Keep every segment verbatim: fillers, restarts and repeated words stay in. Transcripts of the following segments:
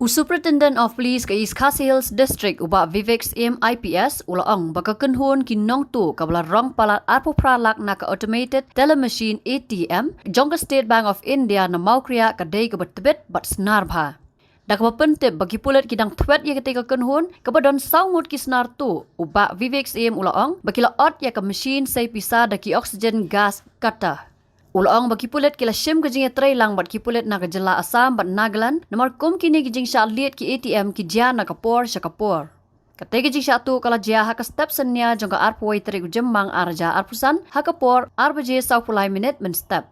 Superintendent of Police ka East Khasi Hills District, u Bah Vivek Syiem I P S, u la ong ba ka kynhun ki nongtuh kaba la rong palat arphew phra lak na ka Automated Teller Machine, A T M, jong ka State Bank of India na Mawkriah ka dei kaba tbit bad snar bha. Da kaba pyntip ba ki pulit ki dang thwet ïa katei ka kynhun kaba don saw ngut ki snar tuh, u Bah Vivek Syiem u la ong ba ki la ot ïa ka machine sei pisa da ki oxygen gas cutter. U la ong ba ki pulit ki la shim ka jingïatreilang bad ki pulit na ka jylla Assam bad Nagaland, namar kum kine ki jingshah lied ki A T M ki jia na ka por sha ka por. Katei ka jingshah tuh ka la jia ha ka step synñia jong ka arphew wei tarik u Jymmang ar hajar arphew san, ha ka por ar baje sawphew lai minit mynstep.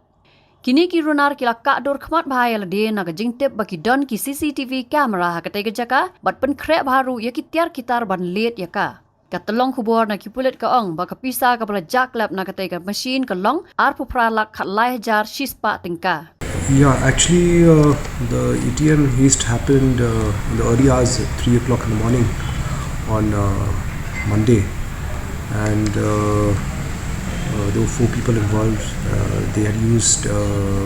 Kine ki runar ki la kah dur khmat bha ïa lade na ka jingtip ba ki don ki C C T V camera ha katei ka jaka, bad pynkhreh bha ruh ïa ki tiar ki tar ban lied ïa ka. Ka tyllong khubor na ki pulit ka ong ba ka pisa kaba la jah klep na katei ka machine ka long arphew phra lak khatlai hajar shispah tyngka. Yeah, actually, uh, the A T M heist happened uh, in the early hours, at three o'clock in the morning on uh, Monday, and uh, uh, there were four people involved. Uh, they had used uh,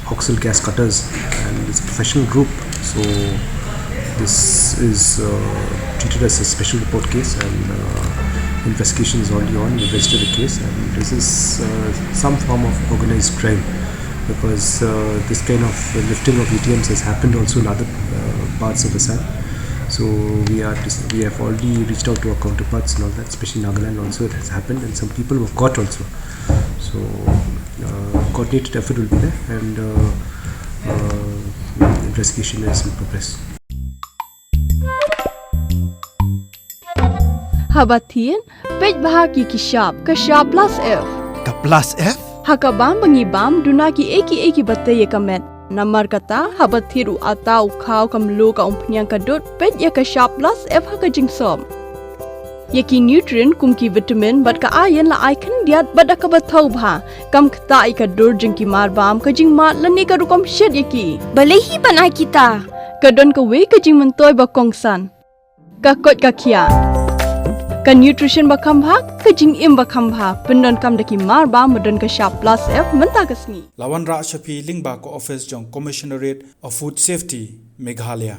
oxyl gas cutters, and it's a professional group, so this is uh, treated as a special report case, and uh, investigation is already on. We've registered a case, and this is uh, some form of organized crime, because uh, this kind of lifting of A T Ms has happened also in other uh, parts of Assam. So we are dis- we have already reached out to our counterparts and all that, especially Nagaland also it has happened, and some people were caught also. So uh, coordinated effort will be there, and uh, uh, investigation is in progress. Haba thied, peit bha ki ki shap, ka shap plus F. Ka plus F? Ha ka bam ba ngi bam, duna ki ei ki ei kiba tei ïa ka met. Namar kata, haba thied u atta u khaw ka mluh ka umphniang ka dud, peit ïa ka shap plus F ha ka jingsop. Ïa ki nutrient kum ki vitamin bad ka iron la ai khyndiat bad da kaba thaw bha, kam ktah ïa ka dur jong ki mar bam, ka jingmad lane ka rukom shet ïa ki. Balei hi ban ai kita? Ka don kawei ka jingmyntoi ba kongsan. Ka koit ka khiah. Ka nutrition ba kham bha, ka jingim ba kham bha, pyndonkam da ki mar bam ba don ka shap plus F mynta ka sngi. La wanrah sha phi lyngba ka office jong Commissionerate of Food Safety, Meghalaya.